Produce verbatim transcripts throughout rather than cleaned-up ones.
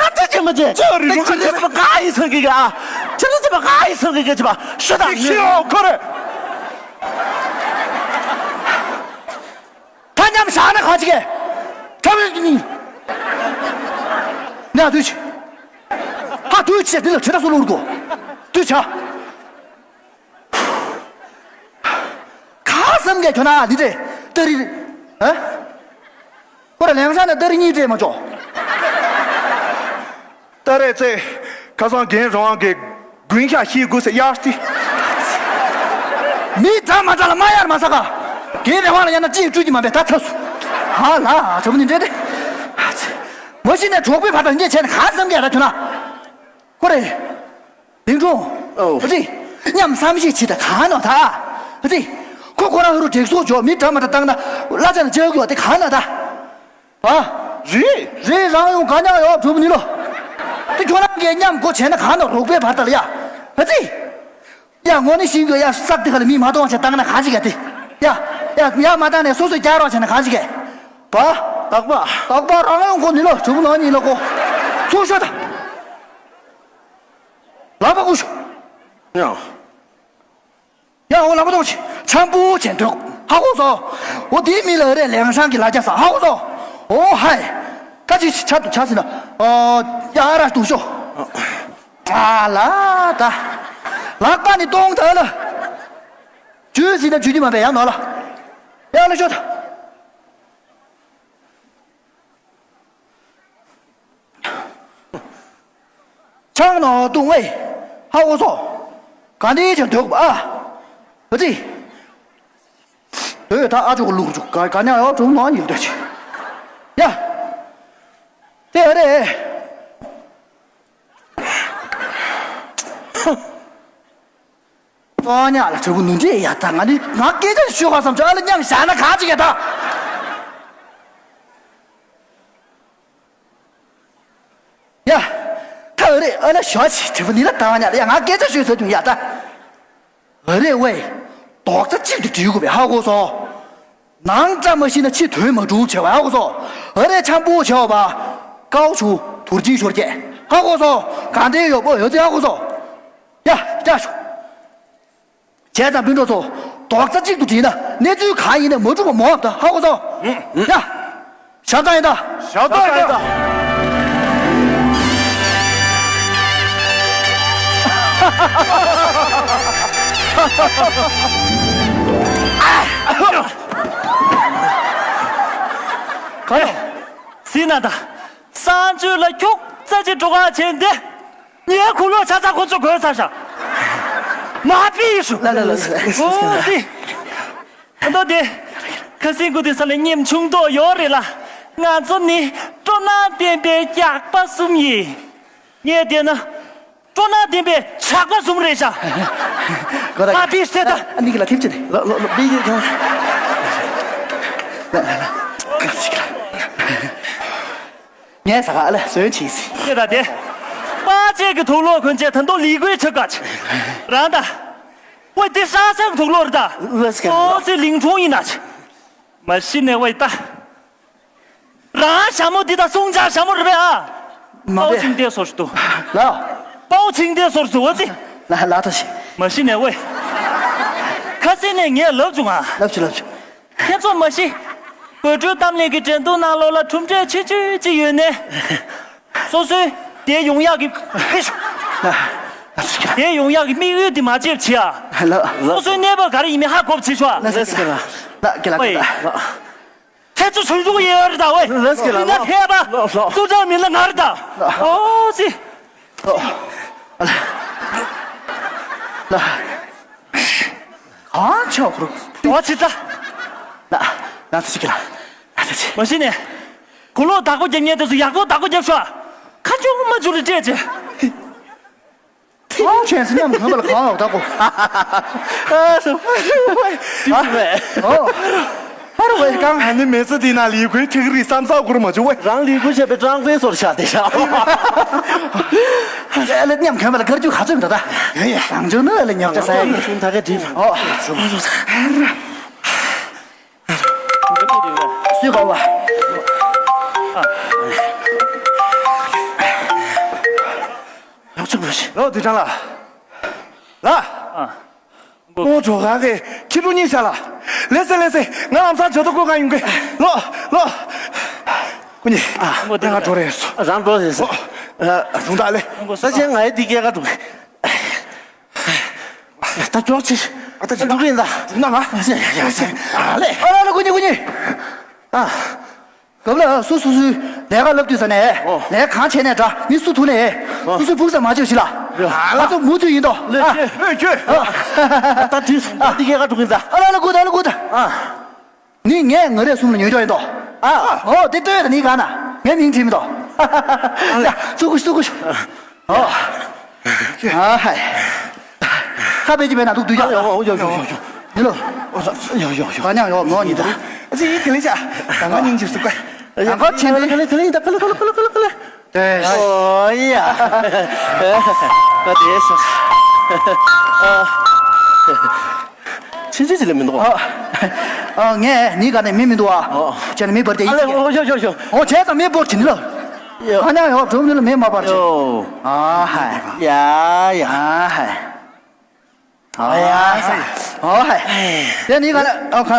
ཁ་ཚ་ཅི་མ་བྱེད། ཅི་རི་རུ་ཁ་ཚ། ཁ་ཡི་སང་གི་ག་ཁྱེད་ཚོ་ཅི་མ་ཁ་ཡི་སང་གི་ག་ཅི་མ་ཤོད་དང་། ཤི་ཨོ་ཁོ་རེ། ད་མཉམ་བཞག་ན་ག་ཅི་གེ། ཁྲམ་ཡོད་ནི། ན་དུས་ཆི། ཧ་དུས་ཆི་འདི་ལ་ཁྲི་ད་སུ་ལུར་གོ། དུས་ཆ། ཁ་བསམ་གས་ཁྱོད་ན་འདི་རེད། ཏ་རི་རེད། ཨ། ཁོ་ར་ལེང་ཤ་ན་ཏ་རི་གཉིས་སྤྲད་མ་ཆོག་ཏ་རེ་ཙེ། ཁ་སང་རྒན་རང་དབང་གི་དགུན་ཤ་ཤི་དགོས་ཟེར་གཡར་ཏི། མི་འདྲ་མ་འདྲ་ལ་མ་གཡར་མ་ཟ་ག་རྒན་རང་དབང་ལ་ཡང་ན་ཅིས་སྤྲུལ་གྱི་མ་འབད་ད་ཚ་སུ། ཧ་ལ་ཚ་མོ་ནི་འདྲེ་དེ། མ་གཞི་ནས་གྲོགས་པོའི་བར་དང་འདྲེ་བྱས་ནས་ཁ་བསམ་གས་ར་ཁྱོད་ན། ཁོ་རེ། ལིང་ཀྲུང་། ཨོ། ཨ་ཙི། མཉམ་བསམ་ཤེས་བྱེད་ད་གང་ནོ་ད། ཨ་ཙི། ཁོ་ཁོ་རང་ཧུ་རུ་དྲེག་སོ་ཇོ་མི་འདྲ་མ་འདྲ་བཏང་ན་བླ་ཆ་ན་བཅའ་གི་བ་དེ་གང་ན་ད། ཨ། རེད། རེད་རང་ཡོང་ག་ཉག་ཡོ་གྲུབ་ནི་ལོ། དེ་ཁྱོད་རང་གིས་མཉམ་གོ་བྱས་ན་གང་ནོ་རོགས་པའི་བར་ད་ལ་ཡ། ཨ་ཙི། ཡ་ངོ་ནི་ཤིང་གི་ཡ་སབ་དེ་ག་ལ་མི་མ་གཏོང་བ་བྱས་བཏང་ན་གང་ཞིག་ག་དེ། ཡ། ཡ་ཡ་མ་བཏང་ནས་སོ་སོས་རྒྱག་རོགས་བྱས་ན་གང་ཞིག་ག་བ། རྟག་པ། རྟག་པ་རང་ཡོང་གོ་ནི་ལོ་གྲུབ་ནོ་ནི་ལོ་གོ། ཚུར་ཤོད་ད། ལག་པ་ཀུ་ཤུ། ཡང་། ཡང་འོ་ལག་པ་ཏོག་ཆེ་འཆམ་པོ་བྱས་འདུག་ཧ་གོ་སོང་། འོ་དེའི་མི་ལ་རེ་ལེང་ཤང་གི་ལ་རྒྱ་ས་ཧ་གོ་སོང་། འོ་ཧའི། ཀ་ཅི་ཆ་དུ་ཆ་ཟིན་ན། ཨོ་ཡ་ར་དུ་ཤོ། ཨ་ལ་ད། ལག་པ་ནི་གཏོང་ད་ལ། ཇུས་ཟིན་ན་ཇུས་ནི་མ་པས་ཡང་ནོ་ལ། ཡ་ལ་ཤོ་ད། ཆང་ནང་བཏུང་བས། ཧ་གོ་སོང་། ག་འདྲའི་ཅང་འདོད་པ་ཨ། ཨ་ཙི། འདོད་ད་ཨ་ཅོག་ལུག་ཅོག་ག་ག་ཉག་ཡོ་དྲུང་ནང་ཡིན་འདོད་ཅི། ཡ། དེ་རེད། ཨོ་ཉག་ལ་གྲུ་བུ་ནུ་འདྲེ་ཡ་ད་ང་ནི་ང་སྐད་ཆ་ཤོད་ག་བསམ་ཆོག་ཨ་ལ་མཉམ་བཞག་ན་གང་ཅི་ག་ད། ཡ། ཐག་རེད་ཨ་ན་ཞོ་ཆི་གྲུ་བུ་ནི་ལ་ད་ང་ཉག་ལ་ཡ་ང་སྐད་ཆ་ཤོད་ཟེར་དུས་ཡ་ད། ཨ་རེ་ཝེ། རྡོག་རྩ་གཅིག་ཏུ་སྒྲིལ་དགོས་པས། ཧ་གོ་སོང་། ནང་བཀྲ་མ་ཤིས་ན་ཕྱི་དོན་མ་འགྲུབ་བྱས་པ། ཧ་གོ་སོང་། ཨ་རེ་འཆམ་པོ་བྱས་པ། ཀའོ་ཆུ་དུར་ཅིང་ཤོར་སྐྱེས། ཧ་གོ་སོང་། ག་འདྲའི་ཡོད་པོ་ཡོད་ཚད། ཧ་གོ་སོང་། ཡ། བཀྲ་ཤོག་བྱས་ཙང་སྤུན་གྲོགས་ཚོ། རྡོག་རྩ་གཅིག་ཏུ་སྒྲིལ་ན་གནས་ཚུལ་གང་ཡིན་ནའི་མ་འགྲུབ་པ་མོ་ཨབ་ད། ཧ་གོ་སོང་། ཡ། ཞབས་ཏོག་ཡིན་ད། ཞབས་ཏོག་ཡིན་ད། ག་ལ། སྲིད་ན་ད། གསང་སྤྱོད་ལ་ཁྱུག་ཙམ་ཅིག་འགྲོ་ག་བྱས་ཏེ། ངའི་གུ་ལོག་ཆ་ཚང་ཁོ་ཚོ་གོན་ཚར་ཤག་མ་པི་ཤུ། ལ་ལ་ལ་ལ། ཨོ་ཙི། ཨ་མདོ་དེ། ཁ་སང་ཁུ་དེ་ས་ལ་ཉམ་ཆུང་མདོག་ཡོད་རེད་ལ། ང་ཚོ་ནི་སྤྲོ་སྣང་ལྡན་པའི་ཇག་པ་གསུམ་ཡིན། ངས་བལྟས་ན། སྤྲོ་སྣང་ལྡན་པའི་ཇག་པ་གསུམ་རེད་ཤག་གོ་ད། མ་པི་ཤུ་ད། ཨ་ནི་གི་ལ་ཐེབས་ཅི་ནི། ལ་ལ་ལ་པི་གི་གང་། ལ་ལ་ལ། ལ་ལ་ལ། ངས་ཟ་ག་ཨ་ལས་བཟོས་བྱས་ཟིན། ཁྱེད་ད་དེ། པ་ཅེ་གི་དུག་ལོག་གོན་ཆས་ད་མདོ་ལི་ཀུའི་ཆ་ག་ཆ། རང་ད། ཝེ་དེ་ཧྲ་སེ་གི་དུག་ལོག་རེད་ད། ལས་ཀ་ཨོ་ཙི་ལིང་ཁྲུང་ཡིན་ན་ཆ། མ་གཞི་ནས་ཝེ་ད། རང་ཞྭ་མོ་འདི་ད་སུང་ཅག་ཞྭ་མོ་རེད་པས་ཨ། མ་པའོ་པས་ཆིང་ཏེ་སོར་དུ། ལ། པའོ་ཆིང་ཏེ་སོར་དུ་ཨོ་ཙི། ལ་ལ་ཐོ་ཤི། མ་གཞི་ནས་ཝེ། ཁ་སང་ནས་ངས་ལབ་བྱུང་ཨ། ལབ་བྱུང་ལབ་བྱུང་། ཁྱེད་ཚོ་མ་གཞི། དགོད་བྲོའི་གཏམ་གླེང་གི་འགྲན་བསྡུར་ནང་ལོགས་ལ་གྲུབ་འབྲས་ཆུང་ཆུང་ཅིག་ཡོད་ནའི། སོ་སོའི་དེ་ཡོང་ཡག་གི་ཕི་ཤུ། དེ་ཡོང་ཡག་གི་དམིགས་ཡུལ་དེ་མ་བརྗེད་བྱེད་ཨ། ལ་ལ། སོ་སོའི་གནས་བབ་ག་རེ་ཡིན་མིན་ཧ་གོ་བྱེད་ཤོག་ལ་ལ་ལ་ལ་ལ། ཁྱེད་ཚོ་ཆུང་ཆུང་ཡོད་རེད་ད་ཝེ། ལ་ལ་ལ། མི་སྣ་ཕལ་པ། ལ་ལ། སུ་ཅང་མི་ལ་ང་རེད་ད། ཨོ་ཙི། ལ་ལ། གང་ཆོག་རུ། ཨོ་ཙི་ད། ན་ན་ཚ་ཞིག་གི་ལ། ན་ཚ་ཞིག་མ་གཞི་ནས། གུ་ལོག་བདག་པོ་རྒྱབ་མཁན་དེ་ཚོ་ཡག་པོ་བདག་པོ་རྒྱབ་ཤོག་ཁ་ཆུང་མ་ཆུང་རེ་སྤྲད་ཅེ། ཨོ་ཁྱེད་ཚོ་མཉམ་གོན་པ་ལ་གང་ཡོད་ད་གོ། ཨ་སོ། ཨ་རོ་ཝེ་གང་། ཨ་ནི་མེ་ཙི་དེ་ན་ལི་ཁུའི་ཐིག་རིས་བསམ་ས་གུར་མ་བྱུང་བས། རང་ལི་ཁུ་བྱས་པའི་ཀྲང་ཧྥེ་སོར་ཤ་དེ་ཤ། ཨ་ལེ་མཉམ་གོན་པ་ལ་དཀར་རྒྱུ་ག་ཚོད་འདྲ་ད། ཡ་ཡ་རང་ཚོ་ནི་ཨ་ལེ་ཉོག་ཆ་ས་ཡ། ད་ག་དྲིས། ཨོ། སུས་གོ་བ། ཡག་ཆུ་བུ་ཤི། ལོ་དུས་དྲང་ལ། ལ། ཨ། ཨོ་གྲོགས་ག་གེ་ཁྱི་ཕྲུག་གཉིས་བྱ་ལ། ལེ་སེ་ལེ་སེ་ང་ལམ་སང་ཇོ་ཏོ་ཀོ་གང་ཡོང་གི། ལོ། ལོ། ཀུ་ཉི། ཨ། ང་གྲོ་རེ་སོ། རང་གྲོ་རེ་སོ། ཨ། རུང་ད་ལེ། ས་ཆེན་ང་ཡི་དི་སྐད་ག་འགྲོ་གི། ད་ཅོག་ཅི། ཨ་ད་ཅི་འགྲོ་གི་ཡིན་ད། རུང་ད་ང་། ཨ་ལེ། ཨ་ལེ་ཀུ་ཉི་ཀུ་ཉི། ཨ། གབ་ལ་སུ་སུ་སུའི་ལས་ཀ་ལབ་དུས་ས་ནས། ཨོ། ལས་གང་བྱས་ནས་འདྲ་མི་སུ་ཐུག་ནས། ཨོ། སུ་སུའི་ཕུགས་ས་མ་བཅོས་ཞིག་ལ། ཨ་ལ་ཚོ་མུ་མཐུད་ཡིན་དོ། ལས་ཨ། ཁྱོད་ཁྱོད། ཨ། ད་དུས་ད་འདི་གས་ཀ་འགྲོ་གིན་ད། ཨ་ལ་ལ་གུ་ད་ལ་གུ་ད། ཨ། ནི་ངས་ང་རས་གསུམ་ལ་ཉོས་ཀྱོག་ཡིན་དོ། ཨ། ཨོ་དེ་ལྟོས་ད་ནི་ག་ན་ངས་མིང་བྲིས་མི་དོ། ཡ་ཚུ་གུ་ཚུ་གུ། ཨོ། ཨ་ཧའི། ཁ་པེ་ཅི་བས་ན་འདུག་དུས་ཀྱང་། ཡོ་ཡོ་ཡོ་ཡོ་ཡོ། ནི་ལོ། ཡོ་ཡོ་ཡོ། ག་ཉག་ཡོ་མོ་ཉི་ད། ཨ་ཙི་ཡི་ག་ལེ་ཆ། ད་ང་སྙིང་རྗེ་སུ་ཀ། ད་ང་ཆེན་པོ་ག་ལེ་ག་ལེ་ད་ག་ལེ་ག་ལེ་ག་ལེ་ག་ལེ་ག་ལེ། ཏེ། ཨོ་ཡ། ད་དེ་སོ། ཨ། ཆེན་ཆེན་ཅི་ལེ་མི་འདུག་ཨ། ཨ་ངས་ནི་ག་ནས་མི་མི་འདུག་ཨ། ཨོ། ཁྱེད་ནི་མི་བར་དེ་ཨ་ལེ་ཡིན། ཨོ་ཡོ་ཡོ་ཡོ། ཨོ་བྱས་ཙང་མི་བོར་གྱི་ནི་ལོ། ཡོ། ཨ་ཉག་ཡོ་གྲུབ་ནི་ལ་མི་མ་བར་གྱི། ཡོ། ཨ་ཧའི། ཡ་ཡ། ཨ་ཧའི། ཨ་ཡ་ས། ཨ་ཧའི། དེ་ནི་ག་ལ་ཨ་ཁ།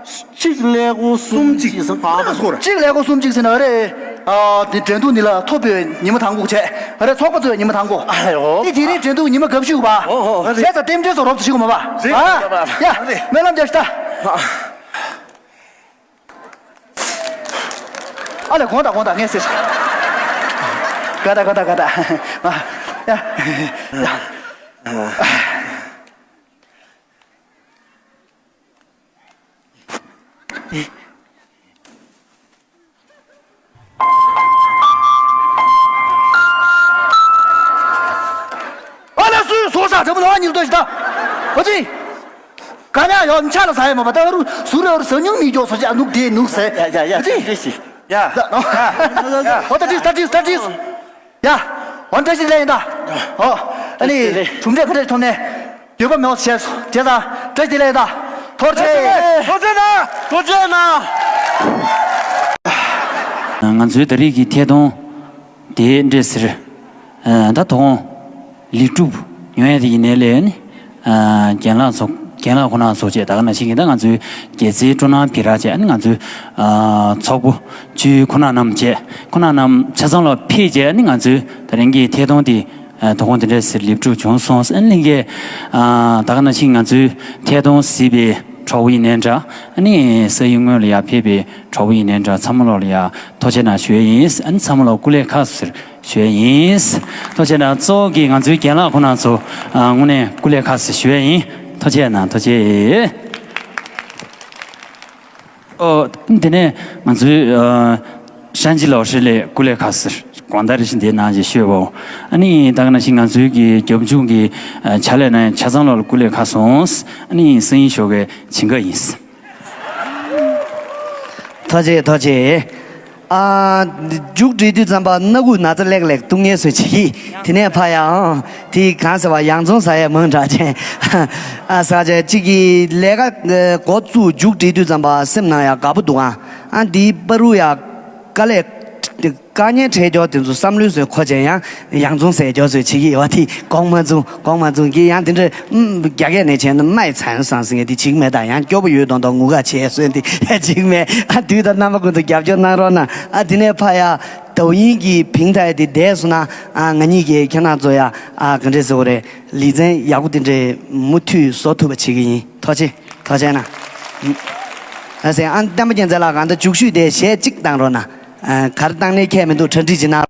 གཅིག་ཀླད་ཀོར་གསུམ་གཅིག་ཟེར་གང་ལ་སོར། གཅིག་ཀླད་ཀོར་གསུམ་གཅིག་ཟེར་ན་རེད། ཨ་དེ་འགྲན་བསྡུར་འདི་ལ་ཐོབ་པའི་ཉི་མ་དང་པོ་བྱས། ཨ་རེ་ཚོགས་པ་གཙོས་ཉི་མ་དང་པོ། ཨ་ཡོ། དེ་དེ་རིང་འགྲན་བསྡུར་ཉི་མ་དགའ་ཤོས་པ། ཨོ་ཨོ། བྱས་ཙང་རྟེན་འབྲེལ་སོགས་རོབ་ཏུ་ཞུ་གི་མ་པ། རེད། ཨ་རེད། ཡ་སྨོན་ལམ་རྒྱག་ཤི་ད། ཨ་ལེ་དགོངས་དག་དགོངས་དག་ངས་ཟེར། ག་ད་ག་ད་ག་ད། ཡ། ཨ་ལ་སུའི་སོ་ས་དྲི་མོ་ལ་ཉིལ་ལྟོས་ཤི་ད། ཨོ་ཙི། ག་ཉག་ཡོ་མཆའ་ལ་ཟ་ཡ་མ་པ་ད་རུ་ཟུར་རུ་ཟ་སྙུང་མི་འཇོག་སོ་ཅག་ནུག་དེ་ནུག་ཟེ། ཡ་ཡ་ཡ། ཨོ་ཙི། ཡ། ཨོ་ད་ཏིས་ད་ཏིས་ད་ཏིས། ཡ། འོན་ཏེ་ཞིག་ལས་ཡིན་ད། ཨོ། ཨ་ནི་གྲུབ་འབྲས་ག་འདྲས་ཐོབ་ནས། འགྱོད་པ་མེད་པ་བྱས་སོང་། བྱས་ཙང་བཀྲ་ཤིས་བདེ་ལེགས་དང་། ཐུགས་རྗེ་ཆེ། ཐུགས་རྗེ་གནང་། ཐུགས་རྗེ་གནང་། ང་ཚོའི་ད་རེས་ཀྱི་ཐད་གཏོང་དེ་འདྲས་ཟེར། ད་དོ་དགོང་ལས་སྒྲུབ་ཉོ་ཡ་དེ་ཡིན་ནའི་ལས་ནི། རྒན་ལགས་ཚོ། རྒན་ལགས་ཁོང་རྣམ་ཚོ་བཅས་ད་ག་ནང་བཞིན་གྱི་ད་ང་ཚོའི་དགེ་རྩའི་སྤྲོ་སྣང་བི་ར་བཅས་ནི་ང་ཚོའི་ཚོགས་པ་བཅུའི་ཁོང་རྣམ་བཅས། ཁོང་རྣམ་ཆ་ཚང་ལ་ཕེབས་བྱས་ནི་ང་ཚོའི་ད་རིང་གི་ཐད་གཏོང་དེ། ཨ། དོ་དགོང་དེ་འདྲ་ཟེར་ལེགས་གྲུབ་བྱུང་སོང་། ཨ་ནི་ལྷན་རྒྱས། ཨ། ད་ག་ནང་བཞིན་ང་ཚོའི་ཐད་གཏོང་གཟིགས་པའི་གྲོགས་པོ་ཡིན་ནའི་འདྲ། ཨ་ནི་ས་ཡི་ངོས་ལ་ཡར་ཕེབས་པའི་གྲོགས་པོ་ཡིན་ནའི་འདྲ། ཚང་མ་ལོག་ལ་ཡ་ཐུགས་རྗེ་གནང་ཞུ་ཡ་ཡིན། ཨ་ནི་ཚང་མ་ལོག་སྐུ་ལས་ཁག་ཟེར་ཞུ་ཡ་ཡིན། ཐུགས་རྗེ་གནང་། གཙོ་བོ་གིས་ང་ཚོའི་རྒན་ལགས་ཁོང་རྣམ་ཚོ། ཨ། དངོས་གནས་སྐུ་ལས་ཁག་ཟེར་ཞུ་ཡ་ཡིན། ཐུགས་རྗེ་གནང་། ཐུགས་རྗེ། ཨོ། དེ་ནས་ང་ཚོའི། ཨ། ཧྲན་ཅི་ལའོ་ཧྲི་ལས་སྐུ་ལས་ཁག་ཟེར་དགོང་དག་རེ་བཞིན་དེ་གནང་ཞེས་ཤོད་པའོ། ཨ་ནི་ད་ག་ནང་བཞིན་ང་ཚོའི་གི་རྒྱབ་ལྗོངས་ཀྱི་ཕྱག་ལས་གནང་ཡ་ཆ་ཚང་ལོག་ལ་སྐུ་ལས་ཁག་སོང་། ཨ་ནི་སང་ཉིན་ཞོགས་ཀའི་ཇིང་ག་ཡིན། ཐུགས་རྗེ་ཆེ། ཐུགས་རྗེ་ཆེ། ཨ། མཇུག་སྒྲིལ་དུས་ཙམ་པ་སྣ་ཁུག་ན་ཚ་ལེགས་ལེགས་བཏུང་ངེས་སུ་བྱེད་ཀྱི། དེ་ནས་ཕ་ཡང་དེ་གང་ཟེར་བ་ཡང་བཙོང་ཟ་ཡ་མང་དྲགས་ཅན། ཨ། ཟ་བྱས་གཅིག་གི་ལས་ཀ་འགོ་བཙུགས་མཇུག་སྒྲིལ་དུས་ཙམ་པ་སེམས་ནང་ཡ་དགའ་པོ་འདུག་ཨ། ཨ། འདིའི་བར་དུ་ཡ་དཀའ་ལས། དཀའ་ངལ་འཕྲད་རྒྱུ་དེ་ཚོ་བསམ་བློའི་སོས་ཁོ་ཅན་ཡང་ཡང་བཙོང་ཟས་རྒྱུ་སོས་བྱེད་ཀྱི་ཡོད་པ་དེ་དགོངས་མ་བཙུགས། དགོངས་མ་བཙུགས་ཀྱི་ཡང་དེ་འདྲ་རྒྱ་སྐད་ནས་བྱས་ན་མའི་ཚན་སང་ཟེར་མཁན་དེ་བྱེད་ཀྱི་མེད། ད་ཡང་སྐྱོ་པོ་ཡོད་མདོག་མདོག་ངུ་ག་བྱས་སོན་དེ་བྱེད་ཀྱི་མེད། ཨ། དུས་དང་རྣམ་པ་ཀུན་ཏུ་རྒྱབ་སྐྱོར་གནང་རོགས་གནང་། ཨ། དེ་ནས་ཕ་ཡ་དོ་དབྱིན་གྱི་ཕིང་ཐའི་དེ་བསྡད་སོང་ན། ཨ། ང་གཉིས་ཀྱིས་ཁྱེད་རྣམ་ཚོ་ཡ། ཨ། ག་འདྲས་ཟེར་དགོས་རེད། ལེ་ཚན་ཡག་པོ་དེ་འདྲས་མུ་མཐུད་བཟོ་ཐུབ་པ་བྱེད་ཀྱི་ཡིན། ཐུགས་རྗེ་ཆེ། ཐུགས་རྗེ་གནང་། ཨ་ཟེ། ཨ། བསྟན་པ་རྒྱལ་མཚན་ལགས་གང་ལྟར་མཇུག་ཞུས་དེ་གཞས་གཅིག་བཏང་རོགས་གནང་། ཨ། ག་རེ་བཏང་ནའི་ཁྱད་མི་འདུག་གྲ་སྒྲིག་ཅིག་གནང་།